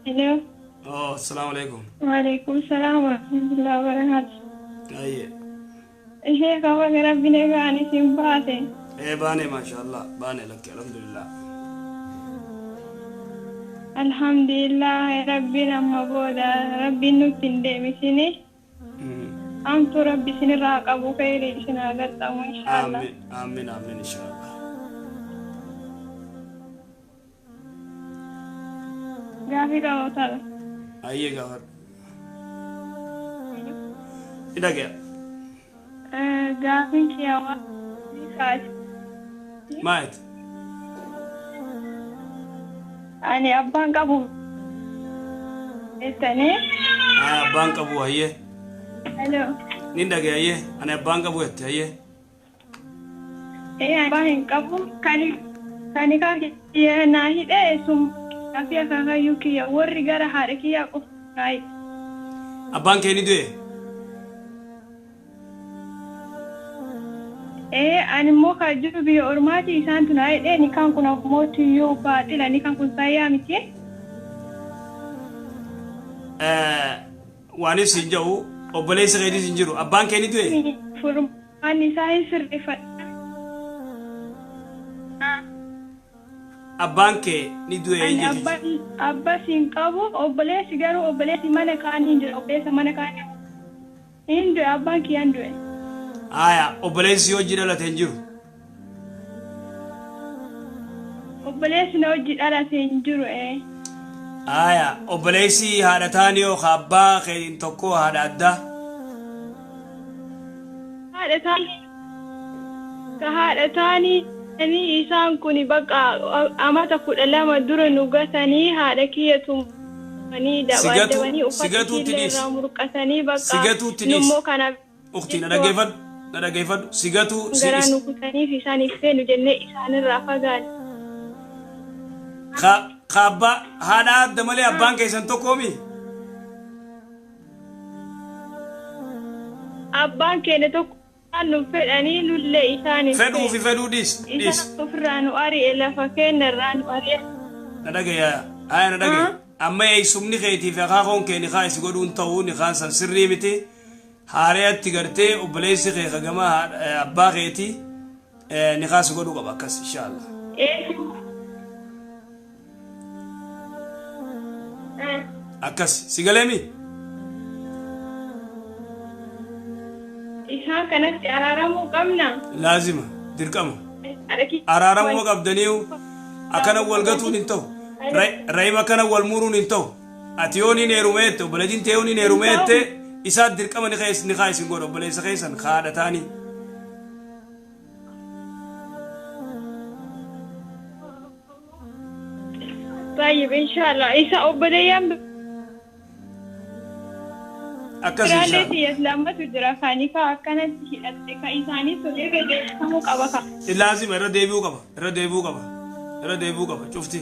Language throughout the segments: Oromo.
Hello. Oh, assalaamu alaikum. Waalaikum salaam wa rahmatullahi wa barakatuh. Ayyee. Ishee qaba gara bina ga'an isin baate. Ee baane, maashaallah, baane, lakki, alhamdulillah. Alhamdulillah, rabbiin amma booda rabbiin nutti hin deebisini. Amtuu rabbi isinirraa qabu, kheyrii isin haa qaxxamu inshaallah. Aamin, aamin, aamin, inshaallah. Gaafii qaba ta'a. Ayyee, gaafadhu. Ni dhagaya. Gaafiin kiyya waan kaati. Maayet? Ani abbaan qabu jettanii. Haa, abbaan qabu, hayyee. Hello. Ni dhagaya, hayyee. Ani abbaan qabu jette, hayyee. Ee, abbaa hin qabu. Kan kiyya naa hidhee sun fi akaakayyuu kiyya warri gara haadha kiyyaa qofa naa hidhe. Abbaan kee ni du'e? Ee, ani immoo kan jiru biyya ormaati, isaantu naa hidhee. Nikaan kun ammoo tiyyuu baaxila, nikaan kun sayyaa miti. Waan ibsi hin jiru, obboleessi keetis hin jiru. Abbaan kee ni du'e? Furmaanni isaa hin sirreeffadha. Abbaan kee ni du'e Ani jechuudha. Abbas hin qabu, obboleessi garuu obboleessi mana kaanii hin jiru, obboleessa mana kaanii hin du'e, abbaan kiyyaan du'e. Haaya, obboleessi hojii dhalate hin jiru? Obboleessi na hojii dhalate hin jiru, ee. Haaya, obboleessi haadha taanii yookaan abbaa keetiin tokko, haadha addaa? Haadha taanii, ka haadha taanii isaan kun bakka amata 12 dura nu gatanii, haadha kiyya tumanii dabaadabanii uffata Sigatuutti ishiillee dhiisi. irraa murqatanii bakka Sigatuutti dhiisi. nummoo kanaaf Uktii, na dhaggeeffadhu. Na dhaggeeffadhu. Sigatuu si garaa nu kutaniif isaaniif seenu jennee isaanirraa fagaanne. Ka abbaa haadha adda malee abbaan keessan tokkoomi? Abbaan keenya tokko nu fedhanii, nullee isaan hin Fedhuu fi feenu. fedhuu dhiis. Dhiis. Isaan ofirraa nu ari'e, lafa keenya irraa nu ari'e. Na dhagaya. Haaya, na dhagaya. Amma eessumni keetii fi akaakoon kee nikaa isi godhuun ta'uu, nikaan san sirrii miti. Haarayatti gartee obboleessi kee kagama abbaa keetii nikaa si godhuu qaba, akkas inshaallah. Akkas si galeemi? Isaan kanatti araaramuu qabna. Laazima, dirqama. Araaramuu qabdaniiyu, akkana wal gatuun hin ta'u. Rahima, akkana wal muruun hin ta'u. Ati yoo niin heerumeette, obboleettiin ta'e yoo niin heerumeette, isaa dirqama ni keessa ni isin godha, obboleessa keessan haadha ta'anii. طيب إن شاء الله isa obboleeyyan Akkas biraallee inshallah. tiyya lamatu jira, kaanikaa akkanatti hidhatte, ka isaanii sun irra deebifamuu qaba ka. Laazima, irra deebi'uu qaba, irra deebi'uu qaba, irra deebi'uu qaba cufti.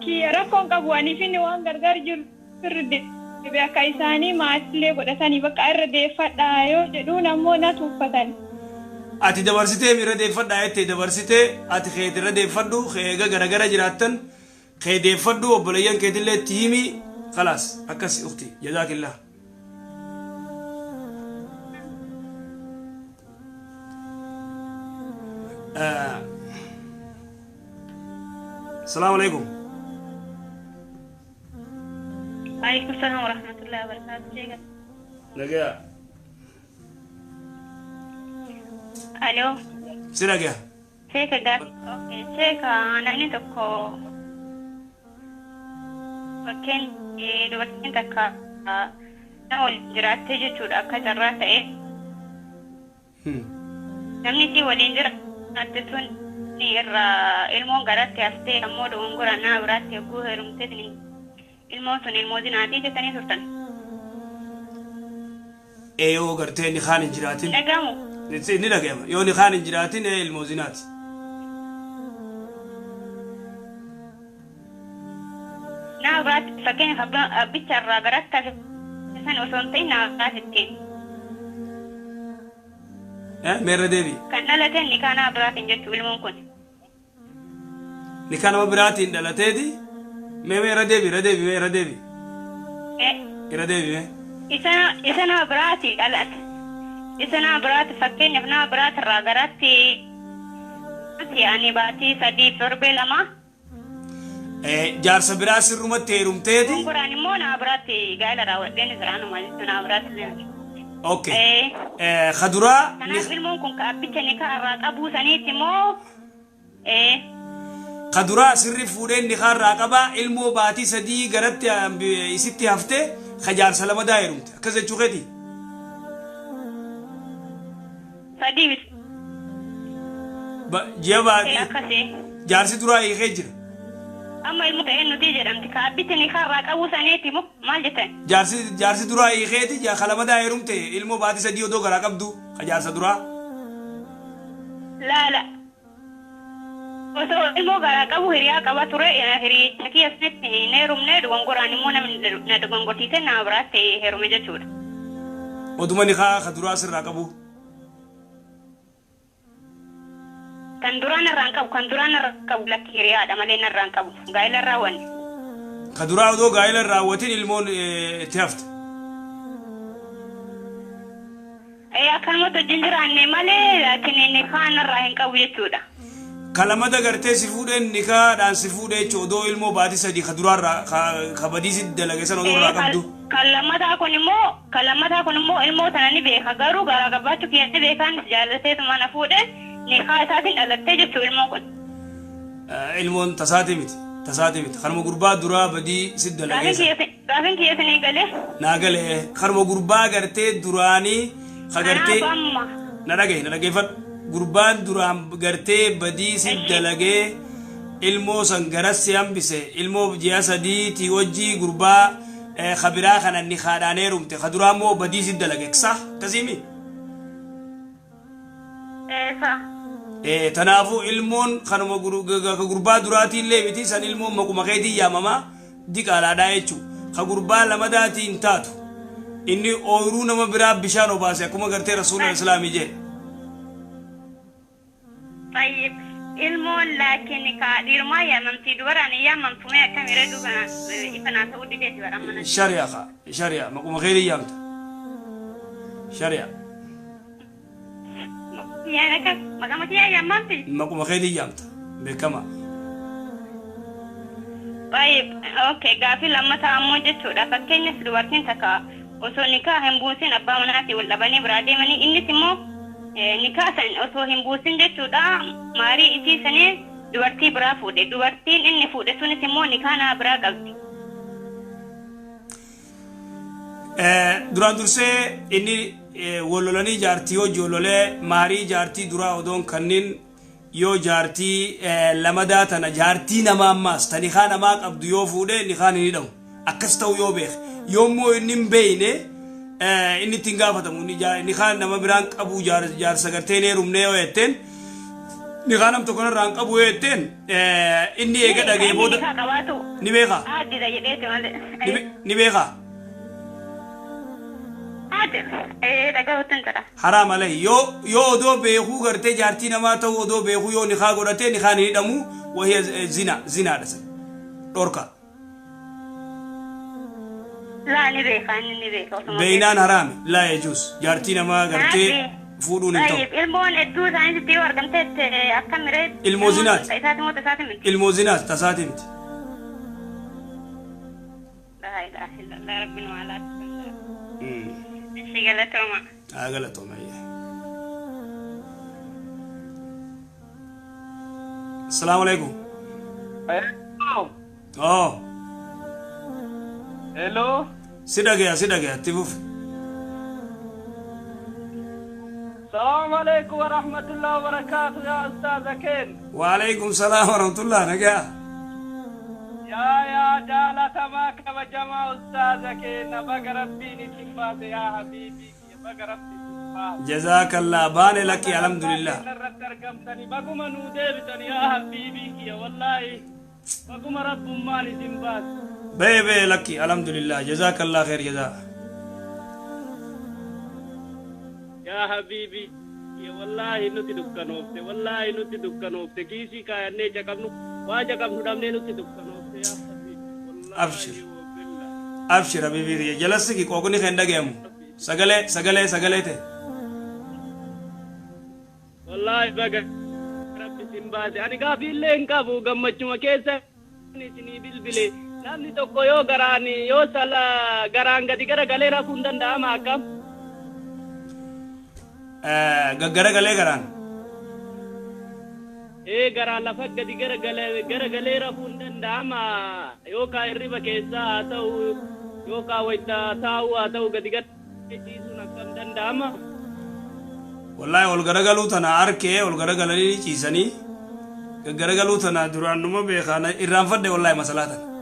Kiyya rakkoon qabu, aniif inni waan gargar jiru irra deebi'e, akka isaanii maatiilee godhatanii bakka irra deeffadhaa yoo jedhuun ammoo na tuuffatan. Ati dabarsitee irra deeffadhaa jettee dabarsitee, ati keeti irra deeffadhu, eega garagara jiraattan kee deeffadhu, obboleeyyan keetillee itti himi, khalaas, akkas ukti, jazaakillah. Asalaamu alaikum. Waalaikum salaam wa rahmatullahi wa barakatuh. Sheeka. Nagaya. Aloo. Si dhagaya. Sheeka gaaf. Okay. Sheeka, namni tokko bakkeen dubartiin takka nama waliin jiraattee jechuudha, akka carraa ta'e. Namni isii waliin jiraatte sun irraa ilmoon garatti haftee, ammoo dogongora nama biraatti yogguu heerumtee ilmoon sun ilmoo zinaatii jettanii turtan. Ee, yoo gartee ni kaan hin jiraatin. Dhagamu. Ni dhagayama. Yoo ni kaan hin jiraatin, ee, ilmoo zinaati. Nama biraatti, fakkeenyaaf abbicha irraa garatti hafe san osoo hin ta'in, nama biraatti. Meerra deebi. Kan dhalate nikaa nama biraatiin jechuu ilmoon kun. Nikaa nama biraatiin dhalateeti. Mee mee irra deebi, irra deebi, mee irra deebi. Irra deebi mee. Isa nama biraati dhalate. Isa nama biraati, fakkeenyaaf nama biraatirraa garatti ani baatii 3 torbee 2. Jaarsa biraa sirrumatti heerumteeti. Gongoraan immoo nama biraatti gaa'ela raawwadheen jiraanuma jechuudha, nama biraatti. Okay. Kaduraa. Kanaaf ilmoon kun abbicha nikaa irraa qabuu saniitti immoo. Kaduraa sirri fuudheen nikaa irraa qabaa, ilmoo baatii 3 garatti isitti haftee ka jaarsa lamadaa heerumte. Akkas jechuu keeti? 3 miti. Ji'a baatii. Akkasii. Jaarsi duraa hiikee jira. Amma ilmoo ta'een nuti jedhamti. Ka abbicha nikaa irraa qabuu saniitti moo maal jettan? Jaarsi duraa hiikeeti ka lamadaa heerumte, ilmoo baatii 3 odoo garaa qabdu ka jaarsa duraa. Laala. Osoo ilmoo garaa qabu hiriyaa qaba ture, hiriyicha kiyya sanitti hin heerumne, dogongoraan immoo namni na dogongorsiise nama biraatti heerume jechuudha. Oduma nikaa ka duraa sirraa qabu. Kan duraa narraan qabu, kan duraa narraan qabu, lakki, hiriyaadha malee narraan qabu. Gaa'ela raawwanne. Ka duraa odoo gaa'ela hin raawwatin ilmoon itti hafte. Akkanumatti wajjin jiraanne malee, laakiin nikaa narraa hin qabu jechuudha. Ka lamada gartee si fuudheen nikaadhaan si fuudhee jechuudha, odoo ilmoo baatii 3 ka duraarraa ka badii si dalage san odoo irraa qabdu. Kan lammataa kun immoo ilmoo tana ni beeka, garuu garaa qabaachuu kiyya ni beekaan jaalateetuma na fuudhe, nikaa isaatiin dhalattee jechuu ilmoon kun. Ilmoon tasaati miti. Tasaati miti. Kanuma gurbaa duraa badii si dalagee san. Gaafin kiyya isinii galee. Naa galee, kanuma gurbaa gartee duraanii ka gartee. Kanaaf amma. Na dhagaye, na dhageeffadhu. Gurbaan duraan gartee badii si dalagee ilmoo san garas si hambise, ilmoo ji'a 3ti wajjii gurbaa kabiraa kana nikaadhaan heerumte, ka duraa immoo badii si dalage sa akkasiimi. Eessa? Tanaafuu ilmoon kanuma ka gurbaa duraatiillee miti san, ilmoon maquma keetiin yaamamaa diqaalaadhaa jechuu, ka gurbaa lamadaatiin taatu, inni ooyiruu nama biraa bishaan obaase, akkuma gartee Rasuula Islaamii jee. طيب, ilmoon laakiin ka dhiirumaa yaamamti, dubaraan hin yaamamtu, mee akkamira duuba ifa naa ta'uu dideeti bara mana. Shari'a ka shari'a maquma keetiin yaamta shari'a. Yaan akka maqama kiyyaa yaamamti. Maquma keetiin yaamta, beekama. طيب, okay, gaafii lammataa ammoo jechuudha, fakkeenyaaf dubartiin takka osoo nikaa hin buusin abbaa manaatii wal dhabanii biraa deemanii, innis immoo nikaa san osoo hin buusin jechuudha maarii isii sanii dubartii biraa fuudhe, dubartiin inni fuudhe sunis immoo nikaa naa biraa qabdi. Duraan dursee inni wal lolanii jaartii hojii wal lolee maarii jaartii duraa odoon kannin yoo jaartii lamadaa tana, jaartii namaa ammaas ta nikaa namaa qabdu yoo fuudhe, nikaan hin hidhamu. Akkas ta'u yoo beeke, yoommoo inni hin beeyne, inni ittiin gaafatamu. Nikaa nama biraan qabu, jaarsa gartee hin heerumne yoo jetteen, nikaa nam tokko irraa hin qabu yoo jetteen, inni eega dhagee Inni booda nikaa qabaatu ni beeka. Addida jedheeti malee. Ni beeka. Addi dhagahuutti hin jira. Haraam alayhi. Yoo odoo beekuu gartee jaartii namaa ta'uu odoo beekuu yoo nikaa godhate, nikaan hin hidhamu, wahiya zina, zinaadha san dhorka. Laa, ni beeka, inni ni beeka osuma. Beeynaan haraami, laa yajuus, jaartii namaa gartee fuudhuun hin ta'u. طيب, ilmoon hedduu isaaniitti yoo argamteet akkam miree? Ilmoo zinaati. Isaati moo tasaati miti? Ilmoo zinaati, tasaati miti. لا إله إلا الله, ربنا وعلى. Ishi, galatooma. Haa, galatooma ayya. Asalaamu alaikum. Hello. Oh. Hello. Si dhagaya, si dhagaya, itti fufi. Salaam alaikum wa rahmatullahi wa barakatuh ya Ustaz Aken. Waalaikum salaam warahmatullah, nagaa. Yaa yaa jaalatamaa kabajamaa Ustaaz Aken, baga Rabbiin isin baase, yaa habiibii kiyya, baga Rabbiin isin baase. Jazaakallah, baane, lakki, alhamdulillah. Irratti argamtanii baguma nuu deebitan, yaa habiibii kiyya, wallaahi baguma Rabbummaan isin baase. Bee bee, lakki, alhamdulillah, jazaakallah khair jazaa. Yaa habiibii kiyya, wallaahi nuti dukkanoofte, wallaahi nuti dukkanoofte, kiisii kaayannee caqabnu Waaja qabnu dhabnee nutti dukkanoofte yaa habiibi. Abshir. Abshir habiibii kiyya. Jala siki qooqni kan dhagayamu. Sagalee sagalee sagalee ta'e. Wallaahi baga Rabbi isin baase. Ani gaafii illee hin qabu gammachuma keessa isinii bilbile. Namni tokko yoo garaan yoo sala garaan gadi garagalee rafuu hin danda'ama akkam? Gaggaragalee garaan. Ee garaan lafa gadi garagalee rafuu hin danda'ama yookaan hirriba keessaa haa ta'u yookaan wayita taa'uu haa ta'u gadi garagalee ciisuun akkam danda'ama? Wallaahi ol garagaluu tana arkee ol garagalanii ciisanii gaggaragaluu tana duraan numa beekaa irraanfadhe wallaahi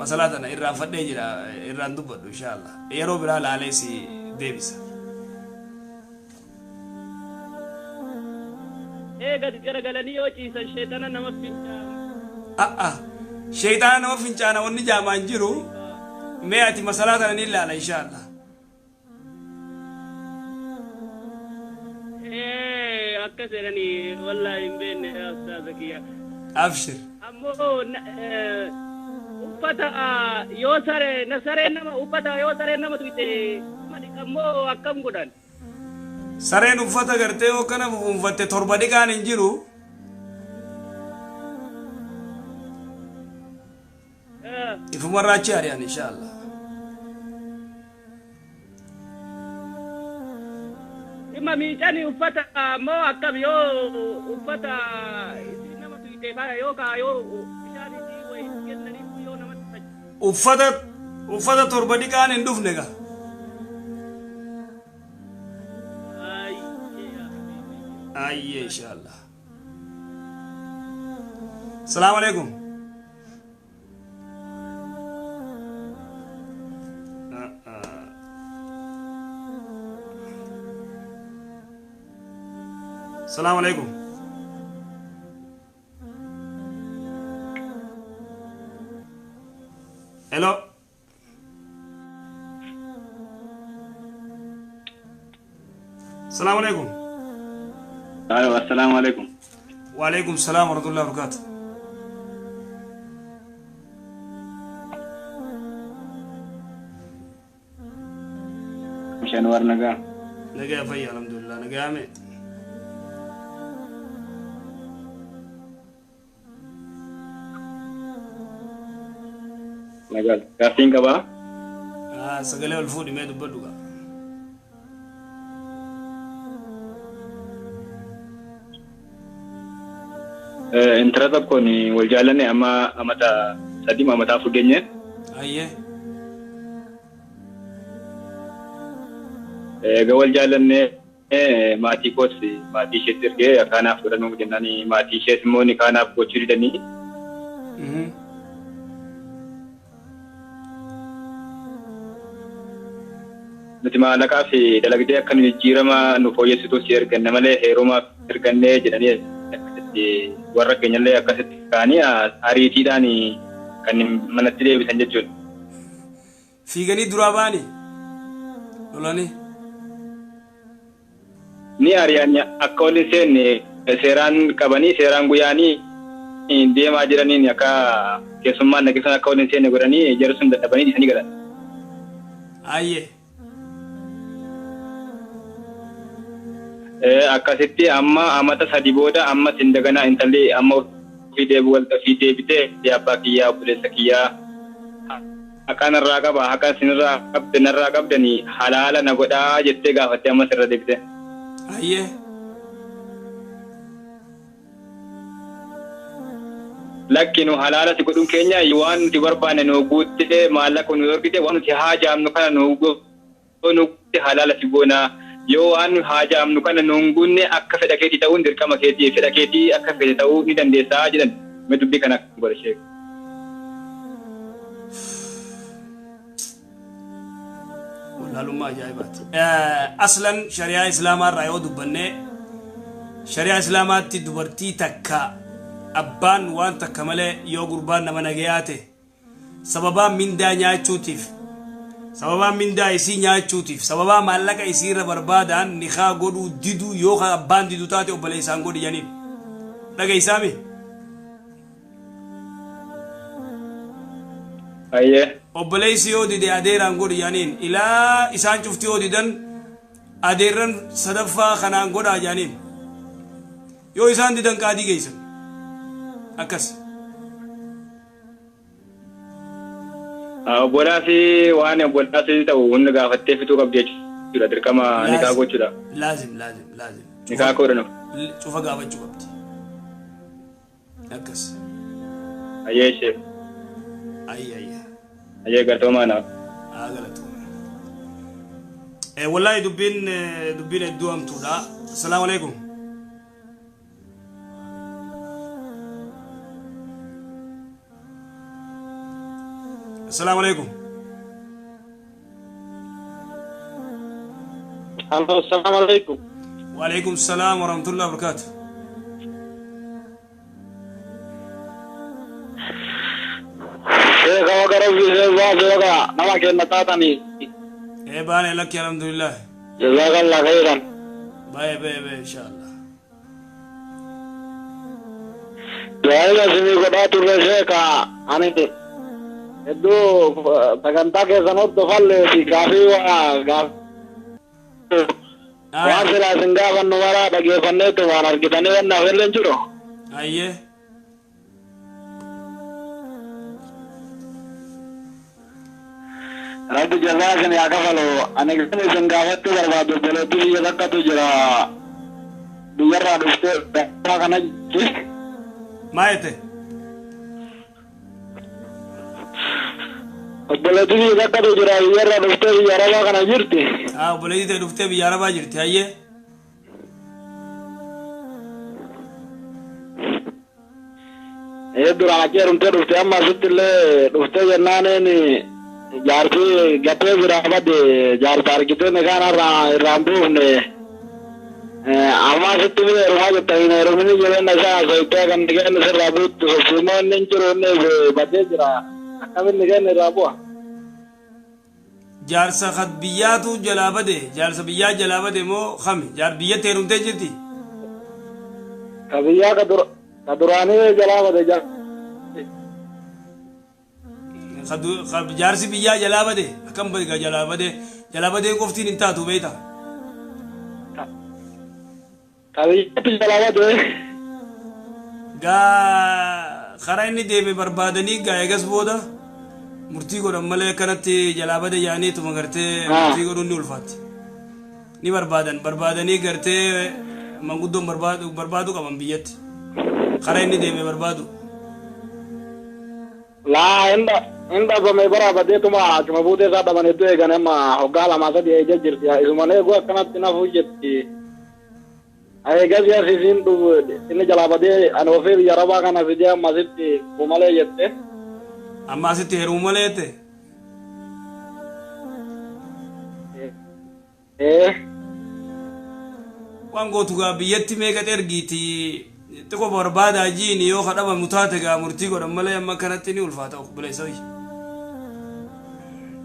masalaa tana irraanfadhee jira irraan dubbadhu inshaallah yeroo biraa laalee si deebisa. Ee gadi garagalanii yoo ciisan sheexana nama fincaana. A'a sheexaana nama fincaana wanni jaamaan jiru mee ati masalaa tana ni ilaala inshaallah. Ee akkas jedhanii wallaahi hin beekne yaa ustaaza kiyya. Abshir. Ammoo uffata yoo saree na sareen nama uffata yoo sareen nama tuyte ammoo akkam godhan? Sareen uffata gartee yoo kana fuunfatte torba dhiqaan hin jiru. Ifumarraa achi ari'an inshaallah. Dhimma miicanii uffata ammoo akkam yoo uffata isin nama tuyte faa yookaan yoo bishaan isii wayii kennaniif yoo namatti Uffata uffata torba dhiqaan hin dhufne gaa. Ayyee inshaallah. Salaamu alaikum. Salaamu alaikum. Hello. Salaamu alaikum. Assalaamu alaikum. Wa alaikum salaam wa rahmatullahi wa barakatuh. Bishaan war nagaa. Nagaa fayya alhamdulillah nagaa mee. Nagaa gaaffiin qabaa. Sagalee ol fuudhi mee dubbadhu gaa. Intala tokkoon wal jaallanne amma amata 3 amata 4 geenye. Ayyee. Egaa wal jaallanne maatii koos maatii isheetti ergee akkaanaaf godhanuu jennaan maatii ishees immoo ni kaanaaf gochuu didanii. Nuti maallaqaa fi dalagdee akka nu jijjiirama nu fooyyessitu si erganne malee heerumaaf ergannee jedhanii akkasitti warra keenyallee akkasitti kaanii ariitiidhaan kan manatti deebisan jechuudha. Fiiganii duraa ba'anii lolanii. Ni ari'an akka waliin seenne seeraan qabanii seeraan guyyaanii deemaa jiraniin akka keessummaan nageessan akka waliin seenne godhanii jarri sun dadhabanii dhiisanii galan. Ayyee. Akkasitti amma amata 3 booda ammas hin daganaa intalli amma ofii deebi'u wal ofii deebitee abbaa kiyyaa obboleessa kiyyaa haqaan irraa qaba haqaan isinirraa qabde narraa qabdanii halaala na godhaa jettee gaafattee ammas irra deebite. Ayyee. Lakki nu halaala si godhuun keenya waan nuti barbaanne nu guuttee maallaqa nu ergite waan nuti haajaamnu kana nu guutte halaala si goonaa. Yoo waan haajaamnu kana nu hin guunne akka fedha keetii ta'uun dirqama keetii fedha keetii akka fedhe ta'uu ni dandeessaa jedhan. Mee dubbii kana akka godha sheek. Wallaalummaa ajaa'ibaati. Aslan shari'aa islaamaa irraa yoo dubbanne shari'aa islaamaatti dubartii takka abbaan waan takka malee yoo gurbaan nama nagayaa ta'e sababaa mindaa nyaachuutiif sababaa mindaa isii nyaachuutiif sababaa maallaqa isii irra barbaadaan nikaa godhuu diduu yoo abbaan diduu taate obboleessaan godhi janiin. Dhageessaami? Ayyee. Obboleessi yoo dide adeeraan godhi jaaniin. Ilaa isaan cufti yoo didan adeerran sadaffaa kanaan godhaa jaaniin. Yoo isaan didan qaadii geessan. Akkas. Obbolaa fi waan obbolaa fi ta'u hunda gaafattee fituu qabdi jechuudha. Dirqama nikaa gochuudha. Laazim laazim laazim. Nikaa godhanu. Cufa gaafachuu qabdi. Akkas. Ayyee ishee. Ayye ayye. Ayyee gartoomaa naaf. Haa galatooma. Wallaahi dubbiin hedduu hamtuudha. Assalaamu alaikum. Assalaamu alaikum. Allo, assalamu alaikum. Wa alaikum salaam wa rahmatullahi wa barakatuh. Sheekha waga rabbi baase waga nama kenna taatanii. Baane lakki alhamdulillah. Jazakallah khairan. Baay'ee baay'ee baay'ee inshallah. Du'aa isinii godhaa turre sheekha ani hedduu sagantaa keessan hordofallee fi gaafii waa gaafii waan silaa isin gaafannu maraa dhageeffanneetu waan argitanii wannaaf illee hin jiru. Ayyee. Rabbi jazaa isin haa kafalu. Ani kan isin gaafachuu barbaadu obboleettii biyya takkatu jira. Biyyarraa dhuftee kana jirti. Maa jette? Obboleettii biyya takkatu jira biyyarraa dhuftee biyya Arabaa kana jirti. Obboleettii ta'e dhuftee biyya Arabaa jirti. Ayyee. Duraan achi heerumtee dhuftee amma asitti illee dhuftee jennaaniin jaarsi gatee biraa bade jaarsa argitee nikaan irraan buufne. Amma asitti bira heerumaa jetta hin heerumini jireenya isaa haasofitee kan nikaan sirraa buuttu sochiimoo inni hin jiru inni badee jira. Akkamiin nikaan irraa bu'a? Jaarsa kan biyyaatu jalaa bade jaarsa biyyaa jalaa bade moo kami jaar biyyatti heerumtee jirti? Ka biyyaa ka duraanii jalaa bade jaar. Jaarsi biyyaa jalaa bade akkam bade jalaa bade jalaa badee qoftiin hin taatu beektaa? Ka biyyatti jalaa bade. Gaa karaa inni deeme barbaadanii gaa eegas booda murtii godhan malee akkanatti jalaa bade yaaniituma gartee murtii godhuun ni ulfaatti. Ni barbaadan barbaadanii gartee manguddoon barbaadu qaban biyyatti. Karaa inni deeme barbaadu. Laa hin dhabame bara badeetuma achuma buutee isaa dhabaniitu eegan amma hoggaa lamaa sadii eeja jirti. Isuman eeguu akkanatti nafuu jetti. Eegas yaasisiin dhufu inni jalaa badee ani ofii biyya Arabaa kana fidee amma asitti malee jette. Amma asitti heerumuu malee jette? Waan gootu gaa biyyatti meeqa ergiiti xiqqoo barbaadaa jiini yoo ka dhabamu taate gaa murtii godhan malee amma kanatti ni ulfaata obboleessa wayyi.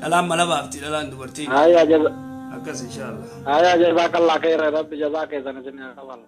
Dhalaan mala baafti dhalaan dubartiin. Ayyaa Akkas inshallah. Ayyaa jazakallah khairan rabbi jazaa keessan isin haa kafalu.